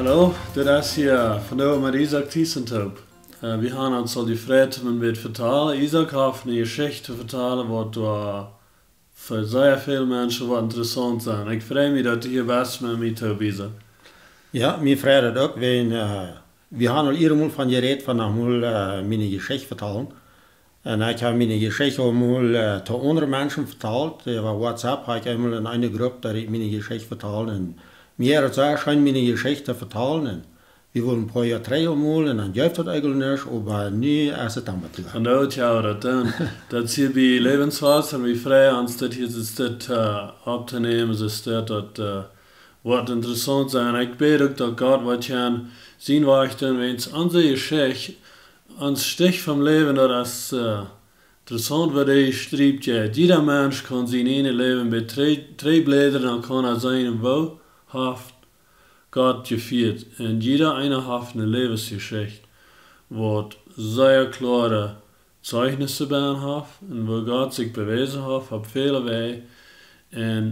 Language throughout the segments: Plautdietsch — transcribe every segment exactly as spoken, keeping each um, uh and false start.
Hallo, dit es hia vondoag met Isaak Thiessen toop. Äh, wie haben ons aul jefreit om een bät vetalen. Isaak haft eene Jeschicht to vetalen, waut doa fa sea väl Menschen woat interessaunt sennen. Ekj frei mie, daut du hia best met mie toop, Isaak. Jo, mie freit daut uk, wan, äh, wie haben aul eenmol von jerät, von noch mol, äh, miene Jeschicht vetalen. Un ekj hab miene Jeschicht aul mol, äh, to aundre Menschen vetalt. Äh, äwa WhatsApp hab ekj eemol en eene Grupp, daut ekj miene Jeschicht vetal. Un mie haft et sea scheen, miene Jeschicht to vetalen. Un wie wullen een poa Joa trigj aul mol, un dan jeef daut eejentlich nuscht, oba nu es et dan waut doa. Von doa, jo, daut dan. Daut es hia bie Läwenswota, un wie freien ons, daut hia es dit, äh, opptonämen, es dit, daut, äh, woat interessaunt sennen. Ekj bäd uk, daut Gott woat hia sien Wajch doonen, wiels onse Jeschicht, ons Stich vom Läwen, daut es, äh, interessaunt, woo dee jestriept jeit. Jieda Mensch kaun sien ieejnet Läwen bie twee, twee Bläda, dan kaun hee seenen, woo haft Gott jefieet. Un jieda eena haft eene Läwensjeschicht, waut sea kloare Zeichnisse bennen haft, un woo Gott sikj bewäsen haft opp väle Wäaj. Un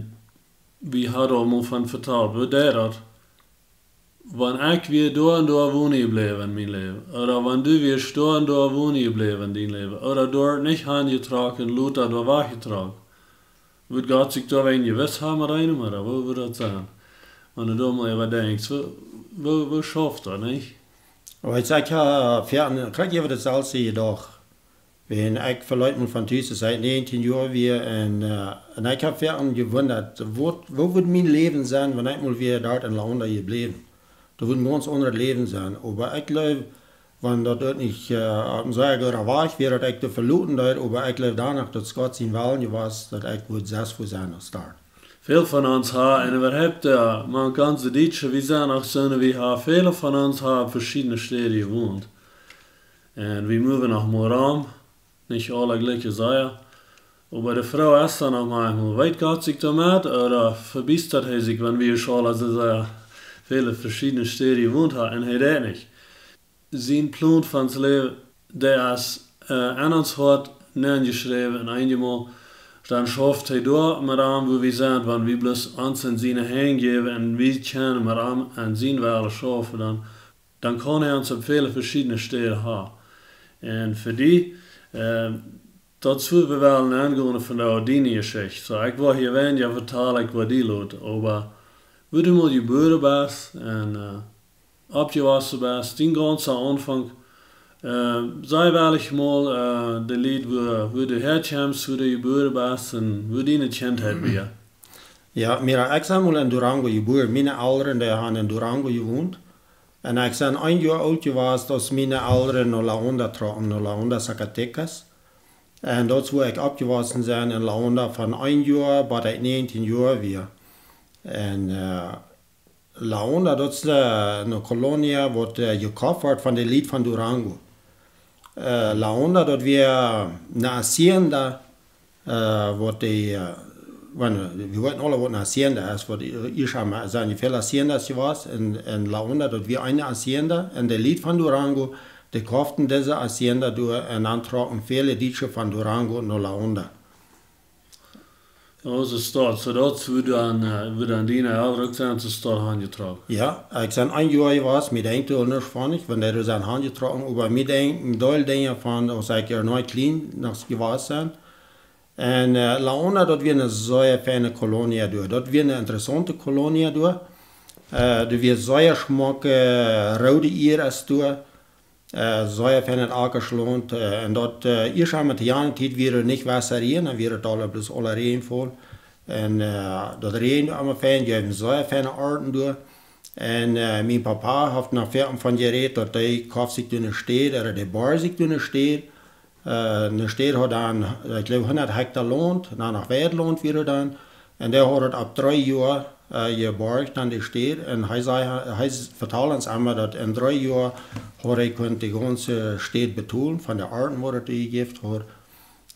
wie haben aul mol von vetalt, woo dee daut, wan ekj wia doa un doa wonen jebläwen en mien Läwen, ooda wan du wieescht doa un doa wonen jebläwen en dien Läwen, ooda doa nich hanjetrocken, lota doa wajchjetrocken, wudd Gott sikj doa wan jewist haben met eenem, ooda woo wudd daut sennen? Wan du doa mol äwa denkjst, woo, woo, woo schauft daut, nich? Oba ekj saj, jo, fa, krakjt äwa daut selwje jedocht. Wan ekj veleicht mol von Tus sitt näajentieen Joa wia un, äh, un ekj hab fa jewundat, waut, woo wudd mien Läwen sennen, wan ekj mol wia doa en Luanda jebläwen. Daut wudd een gaunz aundret Läwen sennen. Oba ekj jleew, wan daut uk nich, äh, opp een sea gooda Wajch wia, daut ekj doa veloten deed, oba ekj jleew doano, daut Gott sien Wellen jewast, daut ekj wudd sest wua sennen aus doa. Väl von ons haben, un äwahaupt, äh, mank onse Dietsche, wie sent uk soo, wie haben, väle von ons haben veschiedne Städen jewont. Un wie moven noch mol rom, nich aule jlikj sea. Oba de Froag es dan noch mau, weet Gott sikj doamet, ooda vebiestat hee sikj, wan wie aul soo sea väle veschiedne Städen jewont haben, un hee deit nich. Sien Plon von daut Läwen, dee es, äh, aun ons Hoat nenjeschräwen, un eenjemol dan schauft hee doa met ons, wua wie sent, wan wie bloos ons en siene Henj jäwen un wie kjennen met am aun sien Wellen schaufen, dan dan kaun hee ons opp väle veschiedne Städen haben. Un fa die, äh, daut es wua wie wellen aungonen von de Dini Jeschicht. Soo, ekj woa hia weinich vetalen, ekj woa die loten, oba wua du mol jebuaren best un, äh, oppjewossen best, dien gaunza Aunfank, äh, saj veleicht mol, äh, de Lied, wua, wua du häakjemst, wua du jebuaren best un wua diene Kjintheit wia. Jo, mira, ekj sie mol en Durango jebuaren. Miene Elren, dee haben en Durango jewont. Un ekj sie een Joa oolt jewast, aus miene Elren no La Honda trocken, no La Honda, Zacatecas. Un daut es wua ekj oppjewossen sie, en La Honda, von een Joa bat ekj näajentieen Joa wia. Un, äh, La Honda, daut es, äh, eene Kolonie, waut, äh, jekoft wort von de Lied von Durango. Äh, La Honda, daut wia eene Hacienda, äh, waut dee, äh, wan, wie weeten aule, waut eene Hacienda es, waut, äh, ieescht emol sent väl Haciendas jewast, un, un La Honda, daut wia eene Hacienda, un de Lied von Durango, dee koften dise Hacienda doa, un dan trocken väle Dietsche von Durango no La Honda. Oh, soo es daut, soo daut, wua dan, äh, wua dan diene Elren uk sent, soo es daut hanjetrocken. Jo, ekj sie een Joa jewast, mie denkjt doa nuscht von nich, wan dee doa sent hanjetrocken, oba mie denkjt een Deel Dinja von, aus ekj noch kjlien noch jewast sie. Un, äh, La Honda, daut wia eene sea feine Kolonie doa. Daut wia eene interessaunte Kolonie doa. Äh, doa wia sea schmocke, äh, roode Ieed es doa. Äh, sea feinet Akeschlaunt, äh, un daut, äh, ieescht aun de Tiet wia doa nich Wota nenn, dan wia daut aul bloos aule Räajen voll. Un, äh, daut räajent emma fein, dee haben sea feine Oaten doa. Un, äh, mien Papa haft noch väl von jerät, daut dee koft sikj doa eene Städ, ooda dee boat sikj doa eene Städ. Äh, eene Städ haud dan, ekj jleew, hundat Hekta Launt, dan noch Weidlaunt wia dan. Un dee haud et opp dree Joa, äh, jeborcht aun de Städ. Un hee säd, hee, hee vetald ons emma, daut en dree Joa haud hee kunt de gaunze Städ betolen, von de Oaten, waut et doa jejäft haud.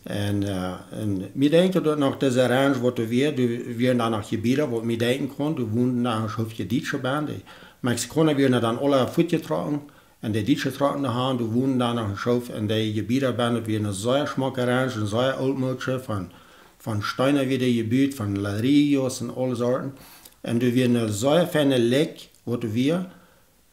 Un, äh, un mie denkjt daut noch, dise Ranch, waut doa wia, doa wieren dan noch Jebieda, waut mie denkjen kaun, doa wonden dan een Schoof Dietsche bennen. De Mexikauna wieren dan aule fuatjetrocken. Un de Dietsche trocken doa han, doa wonden dan noch een Schoof, un dee Jebieda bennen, daut wia eene sea schmocke Ranch, eene sea ooltmoodsche, von, von Steena wia dee jebut, von Ladrillos un aule Sorten. Un doa wia eene sea feine Lake, waut doa wia.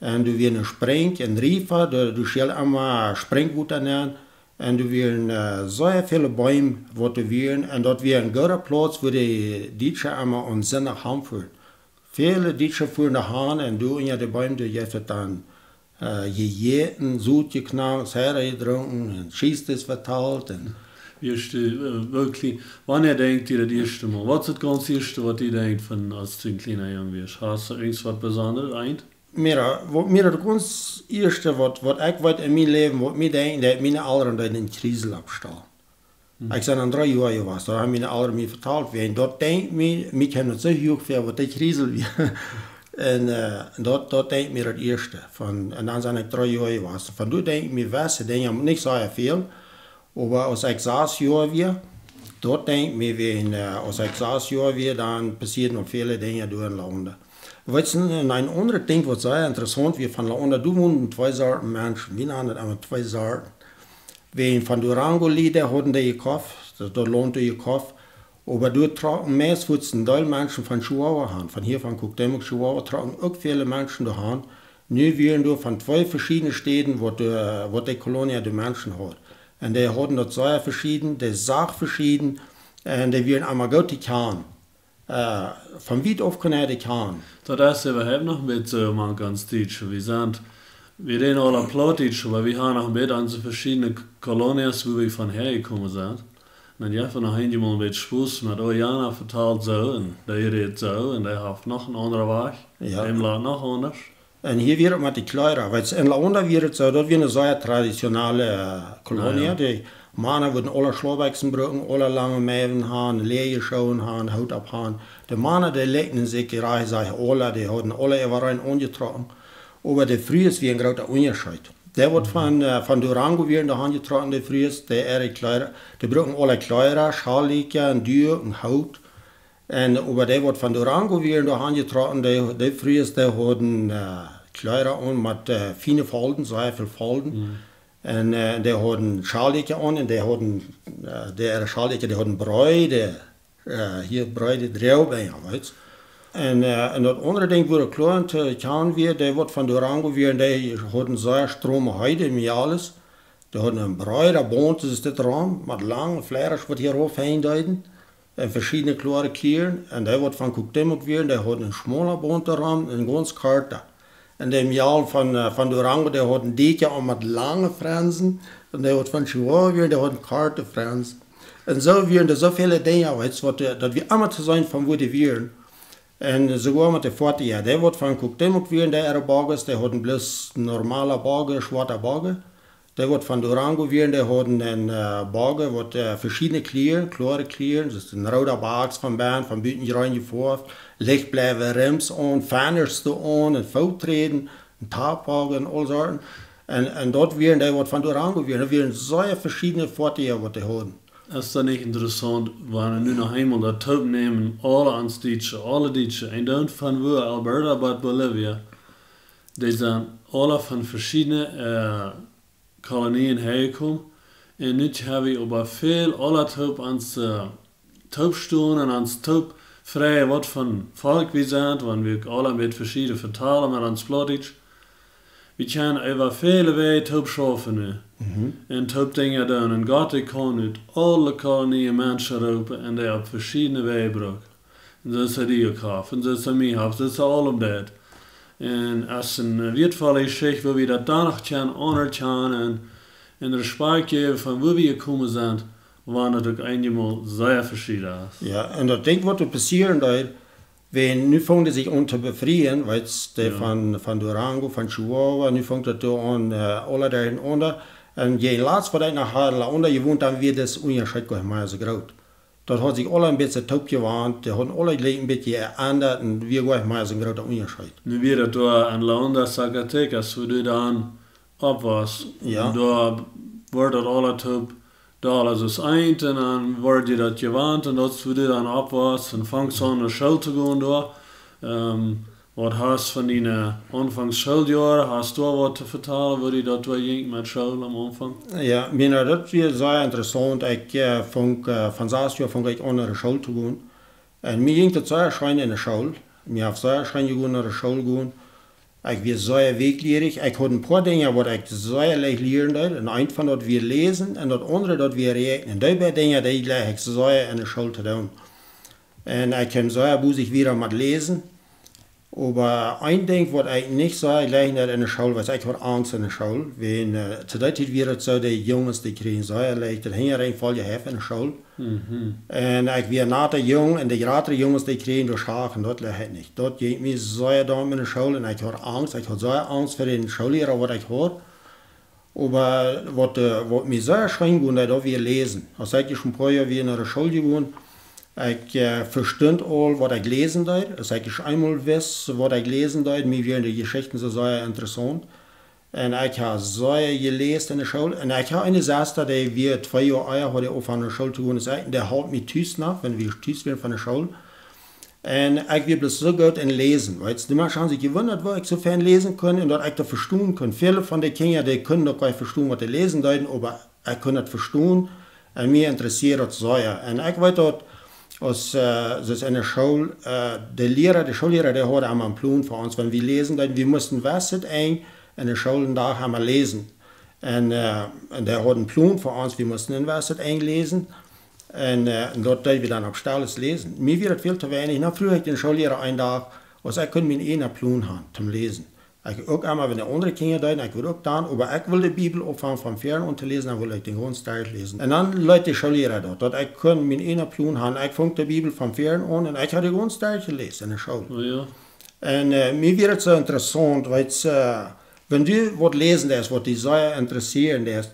Un doa wia een Sprinkj, een Riefa, doa, doa schill emma Sprinkjwota nenn. Un doa wieren, äh, sea väle Beem, waut doa wieren. Un daut wia een gooda Plauz, wua de Dietsche emma aun Sindach han fuaren. Väle Dietsche fuaren doa han un doa unja de Beem, doa jeef et dan, äh, jejäten, Sot jeknakt, Cider jedrunken un Jeschichtes vetalt un Ieeschte, äh, woo kjlien, wanea denkjt jie daut ieeschte Mol? Waut es daut gaunz ieeschte, waut jie denkjt von, aus jie een kjliena Jung wieren? Hast du irjent waut Besondret, eent? Mira, waut mie daut gaunz ieeschte, waut, waut ekj weet en mien Läwen, waut mie denkjt, daut miene Elren deeden een Kjriesel oppstalen. Hm. Ekj sie dan dree Joa jewast, doa haben miene Elren mie vetalt, wäajen daut denkjt mie, mie kjeem daut soo huach väa, waut de Kjriesel wia. Un, äh, daut, daut denkjt mie daut ieeschte. Von, un dan sie ekj dree Joa jewast. Von doa denkjt mie jewesse Dinja, nich soo väl, oba aus ekj sas Joa wia, daut denkjt mie wäajen, äh, aus ekj sas Joa wia, dan passieeden noch väle Dinja doa en Launda. Weetst du, un een aundret Dinkj, waut sea interessaunt wia von Launda, doa wonden twee Sorten Menschen. Wie nanen daut emma twee Sorten. Wäajen von Durango Lied, dee hauden dee jekoft, daut, daut Launt doa jekoft. Oba doa trocken meist fuats een Deel Menschen von Chihuahua han. Von hia von Cuauhtémoc, Chihuahua, trocken uk väle Menschen doa han. Nu wieren doa von twee veschiedne Städen, waut de, waut de Kolonie de Menschen haud. Un dee hauden daut sea veschieden, dee sach veschieden, un dee wieren emma goot to kjanen. Äh, von wiet auf kunn hee dee kjanen. Daut es äwahaupt noch een bät soo mank ons Dietsche. Wie sent, wie räden aula Plautdietsch, oba wie han noch een bät onse veschiedne K-, Kolonies, wua wie von häajekomen sent. Un dan jeft et noch eenjemol een bät Spos met, oh, jana vetalt soo, un dee rät soo, un dee haft noch een aundren Wajch. Jo. Dee lat noch aundasch. Un hia wia et met de Kjleeda. Wiels en Launda wia et soo, daut wia eene sea traditionelle, äh, Kolonie. Na jo. De Mana wudden aule Schlaubbekjsen brucken, aule lange Meiwen han, läaje Schooen han, Hoot opp han. De Mana, dee likjten sikj, jie sajen, aule, dee hauden aule äwareen aunjetrocken. Oba de Frues wia een groota Unjascheet. Dee waut von, äh, von Durango wieren, dee han jetrocken, de Frues, dee äare Kjleeda, dee bruckten aule Kjleeda, Schalltieekja, een Duak, een Hoot. Un oba dee waut von Durango wieren, dee han jetrocken, dee, dee Frues, dee hauden, äh, Kjleeda aun met, äh, fiene Folden, sea väl Folden. Mhm. Un, äh, dee hauden Schalltieekja aun un dee hauden, äh, dee äare Schalltieekja, dee hauden breede, äh, hia breede Droabenj, weetst. Un, äh, un daut aundre Dinkj, wua ekj kloa aun to kjanen wia, dee waut von Durango wieren, dee hauden sea strome Heide, mejales. Dee hauden een breeda Baunt, daut es dit Raum, met lange Flierasch, waut hia rauf henjen deeden. Un veschiedne kloare Kjlieren. Un dee waut von Cuauhtémoc wieren, dee hauden een schmola Baunt doarom, een gaunz korta. Un dee mejalen von, äh, von Durango, dee hauden Dieekja aun met lange Frensen. Un dee waut von Chihuahua wieren, dee hauden korte Frensen. Un soo wieren doa soo väle Dinja, weetst, waut, äh, daut wia emma to seenen von wua dee wieren. Un soogoa met de Foatieja, dee waut von Cuauhtémoc wieren, dee äare Bogges, dee hauden bloos normale Bogge, schwoate Bogge. Dee waut von Durango wieren, dee hauden een, äh, Bogge, waut, äh, veschiedne Kjlieren, kloare Kjlieren, daut es een rooda Bogg von bennen, von buten jreen jefoaft, Lichtbleiwe, Rims aun, Fenjes doa aun, een Footträden, een Tappbogge un aul Sorten. Un, un daut wieren dee waut von Durango wieren. Daut wieren sea veschiedne Foatieja, waut dee hauden. Es daut nich interessaunt, wan wie nu noch eemol daut toopnämen, aule ons Dietsche, aule Dietsche, un dan von wua, Alberta bat Bolivia, dee sent aule von veschiedne, äh, Kolonien häajekomen. Un nu hab wie oba väl aula toop ons, äh, toop stonen un ons toop frie, waut von Volkj wie sent, wan wie uk aula met veschiedne vetalen met ons Plautdietsch. Wie kjennen äwa väle Wäaj toop schaufen nu. Mhm. Un toop Dinja doonen. Un Gott, dee kaun ut aule Kolonien Menschen roopen un dee opp veschiedne Wäaj brucken. Un soo es hee die jekoft, un soo es hee mie jekoft, soo es hee aulem deed. Un aus eene, äh, wieetvolle Jeschicht, wua wie daut dan noch kjennen aunerkjanen un, un Respakjt jäwen von wua wie jekomen sent, wan et uk eenjemol sea veschieden es. Jo, un daut Dinkj, waut doa passieren deed, wan nu fungen dee sikj aun to befrieen, weetst, dee Jo. von, von Durango, von Chihuahua, nu funk daut doa aun, äh, aule derchenaunda. Un je latst, waut ekj noch haud, Launda jewont, dan wia dis Unjascheet goanich mea soo groot. Daut haud sikj aula een bät toopjewant, dee hauden aula een bät jeendat un wia goanich mea soo een groota Unjascheet. Nu wia daut doa en Launda, Zacatecas, wua du dan oppwosst. Jo. Un doa wort daut aula toop, doa aules aus eent, un dan wort die daut jewant, un daut es wua du dan oppwosst, un fungst aun no School to gonen doa. Ähm, Waut hast von diene Aunfangs Schooljoaren, hast du waut to vetalen, woo die daut doa jinkj met School aum Aunfank? Jo, Mina, daut wia sea interessaunt. Ekj, äh, funk, äh, von sas Joa funk ekj aun no de School to gonen. Un mie jinkj daut sea scheen en de School. Mie haft sea scheen jegonen no de School gonen. Ekj wia sea weeklierich. Ekj haud een poa Dinja, waut ekj sea leicht lieren deed. Un eent von daut wia läsen un daut aundre, daut wia räakjnen. Dee beid Dinja, dee jleich ekj sea enne School to doonen. Un ekj kjeem sea bosich wieda met läsen. Oba een Dinkj, waut ekj nich sea jleich haud enne School, wia, ekj haud Angst enne School. Wan, äh, to dee Tiet wia et soo, de Junges, dee kjrieejen sea leicht daut Hinjarenn voll jeheft enne School. Un ekj wia een nata Jung, un de jratre Junges, dee kjrieejen daut Schach, un daut leeft nich. Daut jinkj mie sea domm enne School, un ekj haud Angst, ekj haud sea Angst fa dän Schoolliera, waut ekj haud. Oba waut, äh, waut mie sea scheen jinkj, daut wia läsen. Aus ekj ieescht een poa Joa wia no de School jegonen, ekj, äh, vestunt aul, waut ekj läsen deed. Aus ekj ieescht eemol wist, waut ekj läsen deed, mie wieren de Jeschichten soo sea interessaunt. Un ekj haud sea jeläst enne School. Un ekj haud eene Sesta, dee wia twee Joa ea, haud dee aunjefongen no School to gonen. Aus ekj, dee holp mie tus noch, wan wie tus wieren von de School. Un ekj wia bloos soo goot en läsen. Weetst, de Menschen haben sikj jewundat, woo ekj soo fein läsen kunn un daut ekj daut vestonen kunn. Väle von de Kjinja, dee kunnen daut nich vestonen, waut dee läsen deeden, oba ekj kunn daut vestonen. Un mie interessieed daut sea. Un ekj weet daut, aus, äh, aus enne School, äh, de Liera, de Schoolliera, dee haud emma een Plon fa ons, wan wie läsen deeden. Wie musten wesset Enj enne School dän Dach emma läsen. Un, äh, un dee haud een Plon fa ons, wie musten een wesset Enj läsen. Un, äh, un daut deeden wie dan opp Stelles läsen. Mie wia daut väl to weinich. Dan fruach ekj dän Schoolliera een Dach, aus ekj kunn mienen eejnen Plon haben toom läsen. Ekj uk emma, wan de aundre Kjinja deeden, ekj wull uk dan, oba ekj wull de Bibel aunfangen von väaren aun to läsen, dan wull ekj dän gaunzen Dach läsen. Un dan leet de Schoolliera daut, daut ekj kunn mienen eejnen Plon haben. Ekj funk de Bibel von väaren aun un ekj haud dän gaunzen Dach jeläst enne School. Oh jo. Un, äh, mie wia et soo interessaunt, weetst, äh, wan du waut läsen deist, waut die sea interessieet,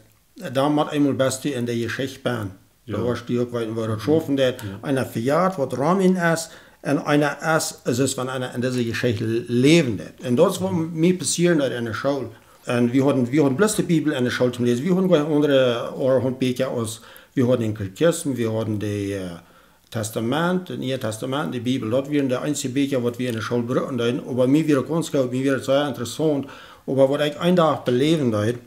dan met eemol best du enne Jeschicht bennen. Jo. Dan woascht du uk weeten, woo daut schaufen deit. Jo. Eena vejat, waut rom am es, un eena es, es aus wan eena enne Jeschicht läwen deit. Un daut es waut mie passieed doa enne School. Un wie hauden, wie hauden bloos de Bibel enne School toom läsen. Wie hauden kjeene aundre Oahunt Bieekja aus, wie hauden dän Katechismus, wie hauden de, äh, Tastament, daut Niee Tastament, de Bibel, daut wieren de eensje Bieekja, waut wie enne School brucken deeden. Oba mie wia et gaunz goot, mie wia et sea interessaunt. Oba waut ekj een Dach beläwen deed,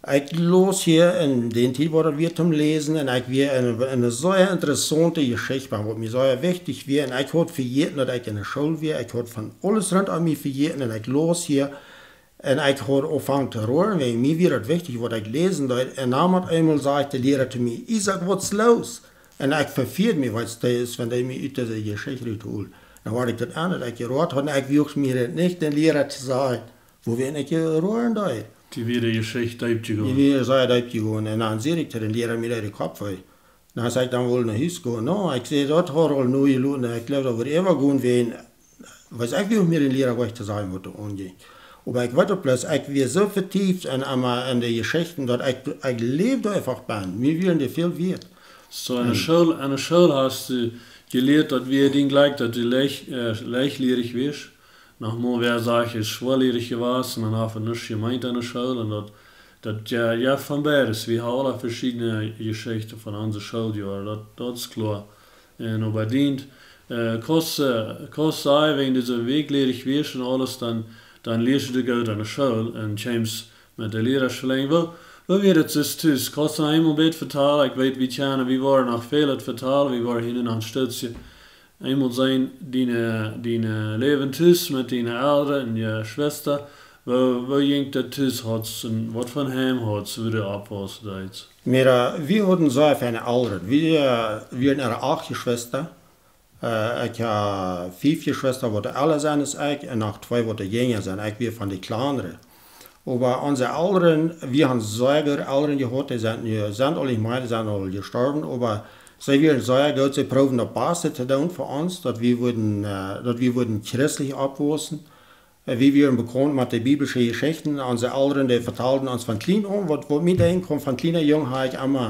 ekj läs hia en dän Tiet, waut et wia toom läsen, un ekj wia en, en eene sea interessaunte Jeschicht, waut mie sea wichtich wia, un ekj haud vejäten, daut ekj enne School wia, ekj haud von aules rom mie vejäten, un ekj läs hia, un ekj haud aunjefongen to roaren, wäajen mie wia et wichtich, waut ekj läsen deed, un dan met eemol säd de Liera to mie: "Isaak, waut es loos?" Un ekj vefieed mie, wiels daut es, wan dee mie ut dise Jeschicht rut holt. Dan wort ekj daut aun, daut ekj jeroat haud, un ekj wuag mie daut nich, dän Liera to sajen, woo ekj jeroat wia. Dee wia de Jeschicht deep jegonen. Dee wia sea deep jegonen. Un dan säd ekj to dän Liera: "Mie deit de Kopp wee." Dan säd ekj: "Dan well ekj no Hus gonen." "No," ekj säd, "daut haft aul noa jeloten. Ekj jleew, daut woat äwa gonen, wan, weetst, ekj wuag mie dän Liera nich to sajen, waut doa aunjinkj." Oba ekj weet uk bloos, ekj wia soo vetieft en, emma en de Jeschichten, daut ekj, ekj läwd eefach bennen. Mie wieren dee väl wieet. Soo, enne School, enne School hast du jelieet, daut wia dien Jlekj, daut du leicht, äh, leichtlierich wieescht. Noch mol, wäa sajcht, es schwoalierich jewast, dan haft hee nuscht jemeent aun de School. Un daut, daut, jo, jo, von beides. Wie haben aule veschiedne Jeschichten von onse Schooljoaren, daut, daut es kloa. Un oba dien, äh, kaust, äh, kaust sajen, wan du soo weeklierich wieescht un aules, dan, dan lieescht du goot aun de School un kjeemst met de Liera schlemm. Woo, woo wia et tus? Kaust du eemol een bät vetalen? Ekj weet, wie kjennen, wie woaren noch väl vetalen, wie woaren hia noch een Stootje eemol seenen, diene, diene Läwen tus met diene Elren un Jeschwista. Woo, woo jinkj daut tus? Haudst du, waut fa Heim haudst du, wua du oppwaussen deetst? Mira, wie hauden sea feine Elren. Wie, äh, wieren acht Jeschwista. Äh, ekj hab fief Jeschwista, waut ella sent aus ekj, un noch twee, waut jinja sent. Ekj wia von de kjlandre. Oba onse Elren, wie haben sea goode Elren jehaut, dee sent nu, sent aul nich mea, dee sent aul jestorwen, oba see wieren sea goot, see proowden daut Baste to doonen fa ons, daut wie wudden, äh, daut wie wudden christlich oppwaussen. Äh, wie wieren bekaunt met de biblische Jeschichten, onse Elren, dee vetalden ons von kjlien aun, waut, waut mie denkjt, von kjliena Jung hab ekj emma,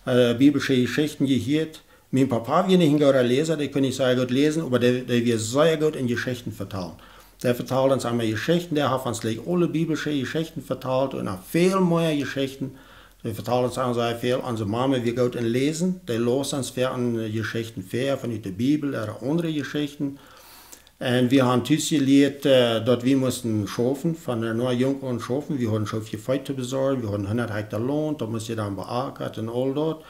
äh, biblische Jeschichten jehieet. Mien Papa wia nich een gooda Läsa, dee kunn nich sea goot läsen, oba dee, dee wia sea goot en Jeschichten vetalen. Dee vetald ons emma Jeschichten, dee haft ons jlikj aule biblische Jeschichten vetalt un noch väl mea Jeschichten. Dee vetald ons emma sea väl. Onse Mame wia goot en läsen, dee läs ons väl, äh, Jeschichten väa, von ut de Bibel, ooda aundre Jeschichten. Un wie haben tus jelieet, äh, daut wie musten schaufen, von, äh, noch junk aun schaufen. Wie hauden soo väl Vee to besorjen, wie hauden hundat Hekta Launt, daut must je dan beakat un aul daut.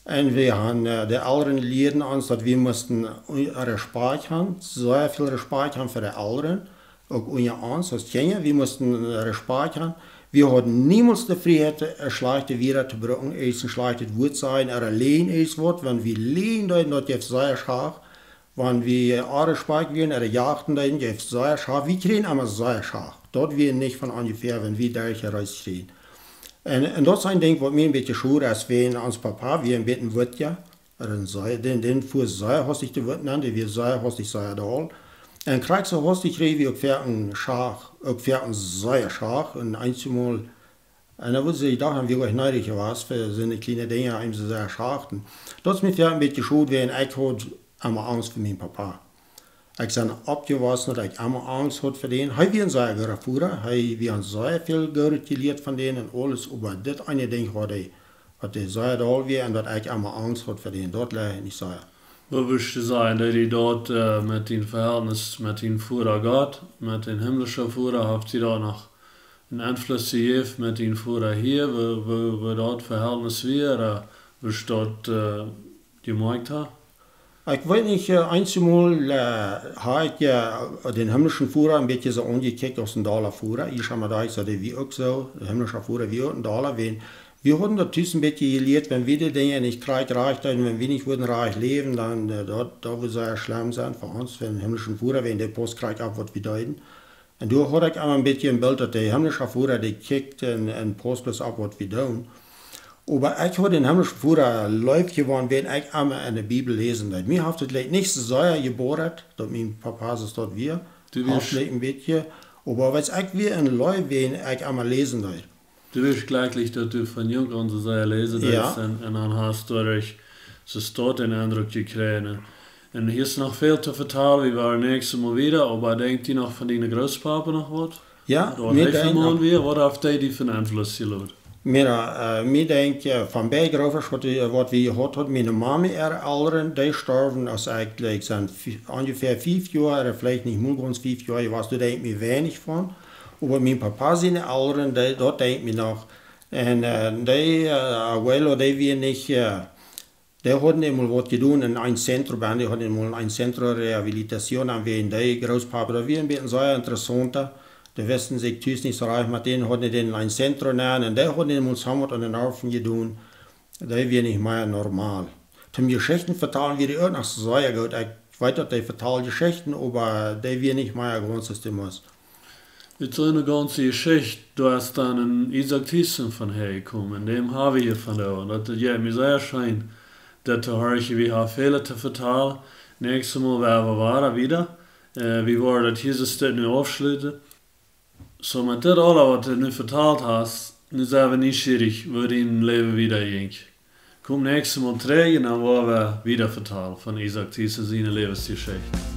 Un wie haben, äh, de Elren lieeden ons, daut wie musten, äh, Respakjt haben, sea väl Respakjt haben fa de Elren. uk unja ons aus Kjinja, wie musten Respakjt han. Wie hauden niemols de Frieheit, schlajchte Wieed to brucken, eent schlajchtet Wuat sajen, ooda läajen eent waut. Wan wie läajen deeden, daut jeef sea Schach. Wan wie onrespakjt wieren, ooda jachten deeden, jeef sea Schach. Wie kjrieejen emma sea Schach. Daut wia nich von onjefäa, wan wie derch de Reis kjrieejen. Un, un daut es een Dinkj, waut mie een bät schod es, wan ons Papa, wia een bät een Wuatja, ooda een sea, dän, dän fua sea hastich de Wuat nenn, dee wia sea hastich, sea doll. Un krakjt soo hastich kjrieejen wie uk foaken Schach, uk foaken sea Schach. Un eenjemol, un dan wudd ekj daut, wie wudden needich jewast fa soone kjliene Dinja, eenem soo sea schachten. Daut es mie foaken een bät schod, wan ekj haud emma Angst fa mien Papa. Ekj sie oppjewossen, daut ekj emma Angst haud fa dän. Hee wia een sea gooda Voda, hee, wie haben sea väl Goodet jelieet von dän un aules, oba dit eene Dinkj, waut hee, waut hee sea doll wia un daut ekj emma Angst haud fa dän, daut leid ekj nich sea. Waut wurscht du sajen, daut die daut, äh, met dien Verhältnis met dien Voda Gott, met dän himmlischen Voda, haft die daut noch een Enfluss jejäft met dien Voda hia, woo, woo, woo daut Verhältnis wia, ooda wurscht daut, äh, jemoakt haben? Ekj weet nich, äh, eenjemol, äh, haud ekj, äh, dän himmlischen Voda een bät soo aunjekjikjt aus een dolla Voda. Hia schaun wie, daut ekj saj, dee wia uk soo, de himmlische Voda wia uk een dolla, wan, wie hauden daut tus een bät jelieet, wan wie de Dinja nich krakjt rajcht deeden, wan wie nich wudden rajcht läwen, dan, äh, daut, daut wudd sea schlemm sennen fa ons, fa dän himmlischen Voda, wan dee paust krakjt opp, waut wie deeden. Un doa haud ekj emma een bät een Bilt, daut de himmlische Voda, dee kjikjt un, un paust bloos opp, waut wie doonen. Oba ekj haud dän himmlischen Voda leef jewonnen, wan ekj emma enne Bibel läsen deed. Mie haft daut veleicht nich soo sea jeboat, daut mien Papa soo doll wia. Du best haft veleicht een bät, oba weetst, ekj wia een Leew, wan ekj emma läsen deed. Du best jlekjlich, daut du von junk aun soo sea läsen, jo, deist un, un dan hast du derch soo doll dän Eindruck jekjräajen. Un hia es noch väl to vetalen, wie woaren näakjstet Mol wieda, oba denkjt die noch von diene Groospapa noch waut? Jo, waut mie hee denkjt von noch wia, waut haft dee die von Enfluss jelot? Mie, äh, mie denkjt, äh, von beid Grootelren, waut, äh, waut wie jehaut hauden, miene Mami äare Elren, dee storwen, aus ekj, like, soo fie-, onjefäa fief Joa, ooda veleicht nich mol gaunz fief Joa, ekj weet, doa denkj ekj mie weinich von. Oba mien Papa siene Elren, dee, daut denkj ekj mie noch. Un, äh, dee, äh, abuelo, dee wia nich, äh, dee hauden emol waut jedonen en een Zentrum, un dee hauden emol en een Centro de Rehabilitación, un wan dee Groospapa, daut wia een bät sea interessaunt, dee wisten sikj tus nich soo rajcht, met dän hauden dee en een Centro nenn, un dee hauden emol waut aun de Nerven jedonen, dee wia nich mea normal. Toom Jeschichten vetalen wia dee uk noch sea goot, ekj weet, daut dee vetald Jeschichten, oba dee wia nich mea gaunz aus dee must. Dit es eene gaunze Jeschicht, du hast dan en Isaak Thiessen von häajekomen, un däm hab wie hia vondoag. Un daut, jo, mie sea scheen, daut to hieren, wie haben väl to vetalen. Näakjstet Mol woa wie wada wieda. Äh, wie woaren daut hia soo nu aufschluten. Soo met dit aules, waut du nu vetalt hast, nu sent wie nieschierich, woo dien Läwen wieda jinkj. Kom näakjstet Mol trigj un dan woa wie wieda vetalen von Isaak Thiessen siene Läwensjeschicht.